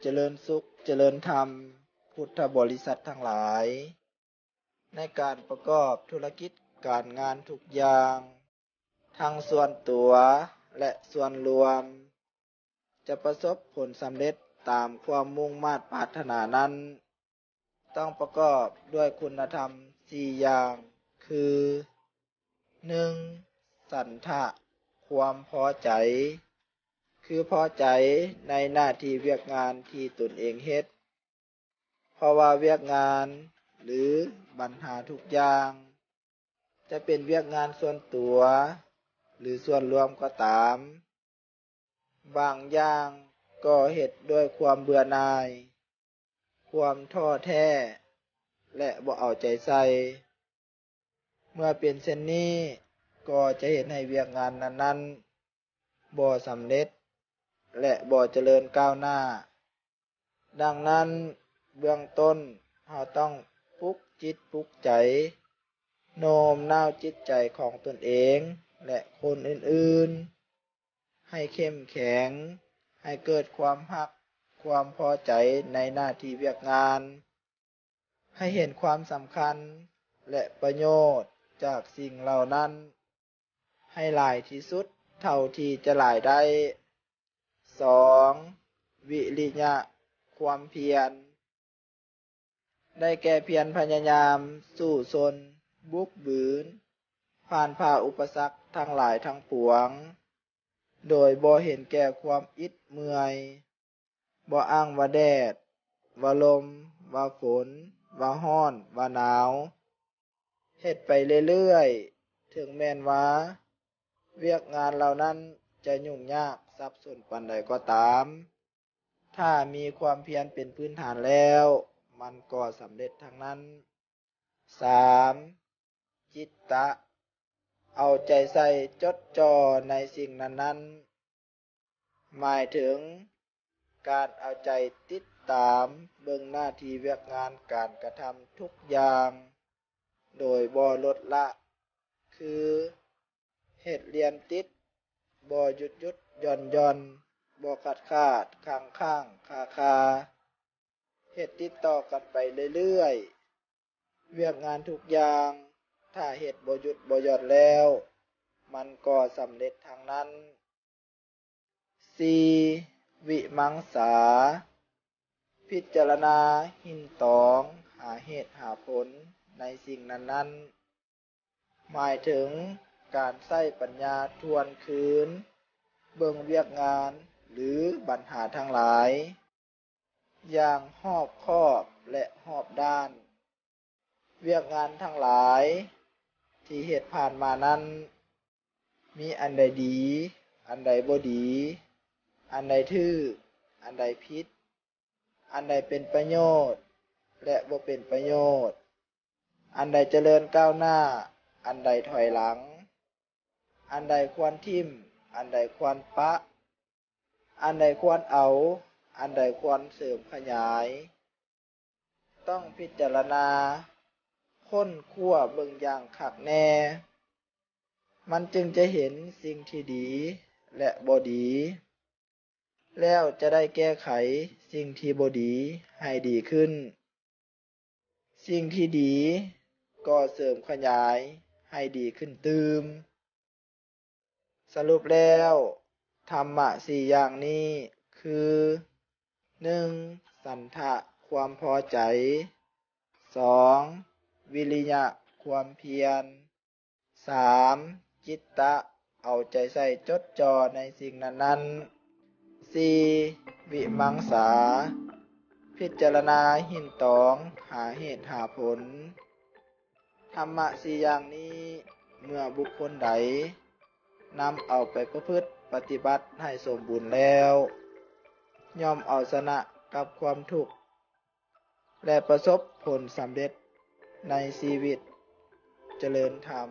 ຈະເລີນສຸກ ຈະເລີນທຳ ພຸດທະບໍລິສັດທັງຫຼາຍ ໃນການປະກອບທຸລະກິດການງານທຸກຢ່າງ ທັງສ່ວນຕົວ ແລະ ສ່ວນລວມ ຈະປະສົບຜົນສຳເລັດຕາມຄວາມມຸ່ງມາດປາດຖະໜານັ້ນ ຕ້ອງປະກອບດ້ວຍຄຸນນະທຳສີ່ຢ່າງ ຄື ໜຶ່ງ ສັນທະ ຄວາມພໍໃຈ ຄືພໍໃຈໃນໜ້າທີ່ວຽກງານທີ່ຕົນເອງເຮັດ, ເພາະວ່າວຽກງານ ຫຼື ບັນຫາທຸກຢ່າງ ຈະເປັນວຽກງານສ່ວນຕົວ ຫຼື ສ່ວນລວມກໍຕາມ, ບາງຢ່າງກໍເຮັດດ້ວຍຄວາມເບື່ອໜ່າຍ, ຄວາມທໍ້ແທ້ ແລະ ບໍ່ເອົາໃຈໃສ່. ເມື່ອເປັນເຊັ່ນນີ້, ກໍຈະເຮັດໃຫ້ວຽກງານນັ້ນໆ ບໍ່ສຳເລັດ ແລະ ບໍ່ຈະເລີນກ້າວໜ້າ. ດັ່ງນັ້ນ, ເບື້ອງຕົ້ນ, ເຮົາຕ້ອງປຸກຈິດປຸກໃຈ, ໂນ້ມນ້າວຈິດໃຈຂອງຕົນເອງ ແລະ ຄົນອື່ນໆ ໃຫ້ເຂັ້ມແຂງ, ໃຫ້ເກີດຄວາມຮັກ, ຄວາມພໍໃຈໃນໜ້າທີ່ວຽກງານ, ໃຫ້ເຫັນຄວາມສຳຄັນ ແລະ ປະໂຫຍດຈາກສິ່ງເຫຼົ່ານັ້ນ ໃຫ້ຫຼາຍທີ່ສຸດເທົ່າທີ່ຈະຫຼາຍໄດ້. ສອງ ວິລິຍະ ຄວາມພຽນ ໄດ້ແກ່ພຽນພະຍາຍາມສູ້ຊົນ, ບຸກບືນ, ຜ່ານຜ່າອຸປະສັກທັງຫຼາຍທັງປວງ, ໂດຍບໍ່ເຫັນແກ່ຄວາມອິດເມື່ອຍ, ບໍ່ອ້າງວ່າແດດ, ວ່າລົມ, ວ່າຝົນ, ວ່າຮ້ອນ, ວ່າໜາວ, ເຮັດໄປເລື້ອຍໆ, ເຖິງແມ່ນວ່າວຽກງານເຫຼົ່ານັ້ນຈະຫຍຸ້ງຍາກສັບສົນປານໃດກໍຕາມ, ຖ້າມີຄວາມພຽນເປັນພື້ນຖານແລ້ວ, ມັນກໍສຳເລັດທັງນັ້ນ. ສາມ ຈິດຕະ ເອົາໃຈໃສ່ຈົດຈ່ອໃນສິ່ງນັ້ນໆ, ໝາຍເຖິງການເອົາໃຈຕິດຕາມເບິ່ງໜ້າທີ່ວຽກງານການກະທຳທຸກຢ່າງ ໂດຍບໍ່ລົດລະ, ຄື ເຮັດລຽນຕິດ, ບໍ່ຢຸດຢຸດຢ່ອນຢ່ອນ, ບໍ່ຂາດຂາດຄ້າງຄ້າງຄາຄາ, ເຮັດຕິດຕໍ່ກັນໄປເລື້ອຍໆ. ວຽກງານທຸກຢ່າງ, ຖ້າເຮັດບໍ່ຢຸດບໍ່ຢ່ອນແລ້ວ, ມັນກໍສຳເລັດທັງນັ້ນ. ສີ່ ວິມັງສາ ພິຈາລະນາຮິນຕອງ ຫາເຫດຫາຜົນໃນສິ່ງນັ້ນໆ, ໝາຍເຖິງການໃຊ້ປັນຍາທວນຄືນເບິ່ງວຽກງານ ຫຼື ບັນຫາທັງຫຼາຍ ຢ່າງຮອບຄອບ ແລະ ຮອບດ້ານ. ວຽກງານທັງຫຼາຍທີ່ເຮັດຜ່ານມານັ້ນ ມີອັນໃດດີ, ອັນໃດບໍ່ດີ, ອັນໃດຖືກ, ອັນໃດຜິດ, ອັນໃດເປັນປະໂຫຍດ ແລະ ບໍ່ເປັນປະໂຫຍດ, ອັນໃດຈະເລີນກ້າວໜ້າ, ອັນໃດຖອຍຫຼັງ, ອັນໃດຄວນຖິ້ມ, ອັນໃດຄວນປະ, ອັນໃດຄວນເອົາ, ອັນໃດຄວນເສີມຂະຫຍາຍ. ຕ້ອງພິຈາລະນາ, ຄົ້ນຄວ້າເບິ່ງຢ່າງຄັກແນ່, ມັນຈຶ່ງຈະເຫັນສິ່ງທີ່ດີ ແລະ ບໍ່ດີ, ແລ້ວຈະໄດ້ແກ້ໄຂສິ່ງທີ່ບໍ່ດີໃຫ້ດີຂຶ້ນ. ສິ່ງທີ່ດີກໍເສີມຂະຫຍາຍໃຫ້ດີຂຶ້ນຕື່ມ. ສະຫຼຸບແລ້ວ, ທຳມະສີ່ຢ່າງນີ້ຄື ໜຶ່ງ ສັນທະ ຄວາມພໍໃຈ, ສອງ ວິລິຍະ ຄວາມພຽນ, ສາມ ຈິດຕະ ເອົາໃຈໃສ່ຈົດຈ່ອໃນສິ່ງນັ້ນໆ, ສີ່ ວິມັງສາ ພິຈາລະນາຮິນຕອງ ຫາເຫດຫາຜົນ. ທຳມະສີ່ຢ່າງນີ້ ເມື່ອບຸກຄົນໃດນຳເອົາໄປປະພຶດປະຕິບັດໃຫ້ສົມບູນແລ້ວ, ຍ່ອມເອົາຊະນະກັບຄວາມທຸກ ແລະ ປະສົບຜົນສຳເລັດໃນຊີວິດ. ຈະເລີນທຳ.